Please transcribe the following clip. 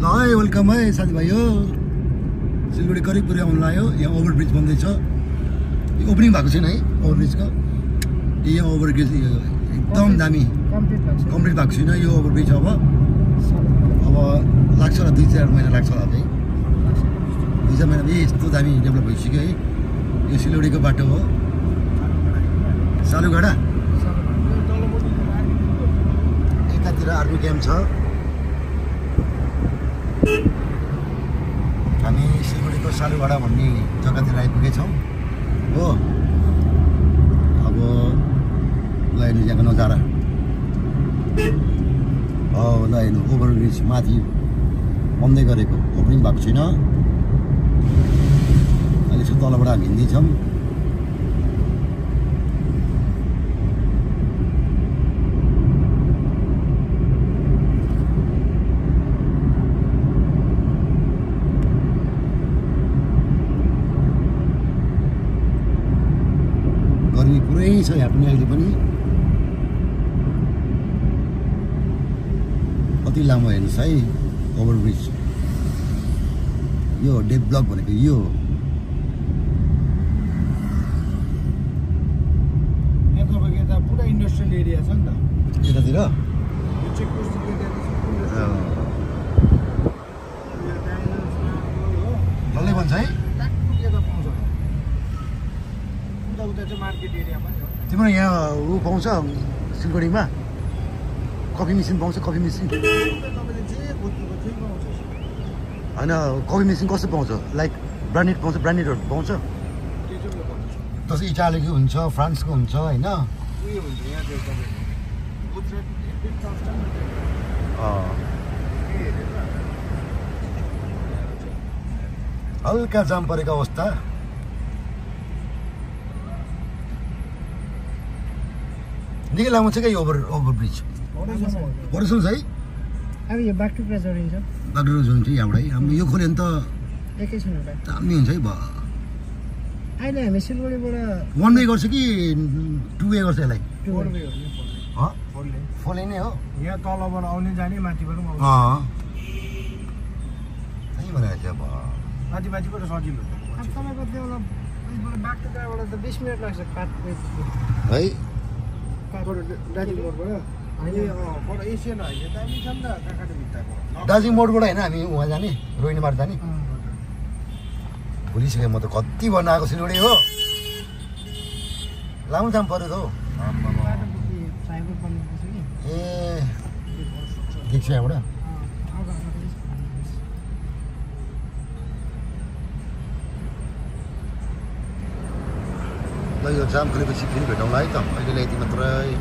है वेलकम है साथीभाइ हो सिलगढी करिब पुरै आउनु लाग्यो यहाँ ओभरब्रिज बन्दैछ यो ओपनिङ भएको छैन है ओभरब्रिजको यो ओभरब्रिज एकदम दामी कम्प्लिट भएको छैन यो ओभरब्रिज अब लाग्छ होला 2-4 महिना लाग्छ होला है 2-4 महिना यस्तो दामी डेभलप भइसक्यो है यो सिलगढीको बाटो हो सालुगढा एकातिर आर्मी क्याम्प छ हामी सिलगढीको सालुगढा भन्ने जग्गातिर आइपुगेछौँ हो अब ल हेर्नु यहाँको नजारा हो ल हेर्नु ओभरब्रिज माथि बन्दै गरेको ओपनिङ भएको छैन अहिले यसो तलबाट हामी हिँड्दैछौँ गर्मी पुरै छ यहाँ पनि अहिले पनि कति लामो हेर्नुहोस् है ओभरब्रिज यो डेभलप भनेको यो पुरा इन्डस्ट्रियल एरिया छ नि त यतातिर डल्लै बन्छ है मार्केट एरियामा तिम्रो यहाँ ऊ पाउँछ सिलगढीमा कफी मेसिन पाउँछ कफी मेसिन होइन कफी मेसिन कस्तो पाउँछ लाइक ब्रान्डेड पाउँछ ब्रान्डेडहरू पाउँछ जस्तै इटालीको हुन्छ फ्रान्सको हुन्छ होइन हल्का जाम परेको अवस्था निकै लामो छ क्या यो ओभरब्रिज भरोसा छ है अब यो बागडोग्रा जोडिन्छ बागडोग्रा जोडिन्छ यहाँबाट है हाम्रो यो खोल्यो भने त एकैछिन दामी हुन्छ है अहिले हामी सिलगढीबाट 1 वे गर्छ कि 2 वे गर्छ यसलाई 4 लेन नै हो यहाँ तलबाट आउने जाने माथिबाट पनि त्यही भनेको थियो माथिबाट सजिलो तपाईँको त्यो बागडोग्राबाट त 20 मिनट लाग्छ है दार्जिलिङ मोडबाट होइन हामी उहाँ जाने रोहिणी मार्ग जाने भुलिसकेँ म त कति भन्न आएको सिलगढी हो लामो जाम पऱ्यो त हौ ए देख्छु यहाँबाट ल यो जाम खोलेपछि फेरि भेटौँला है त अहिलेलाई यति मात्रै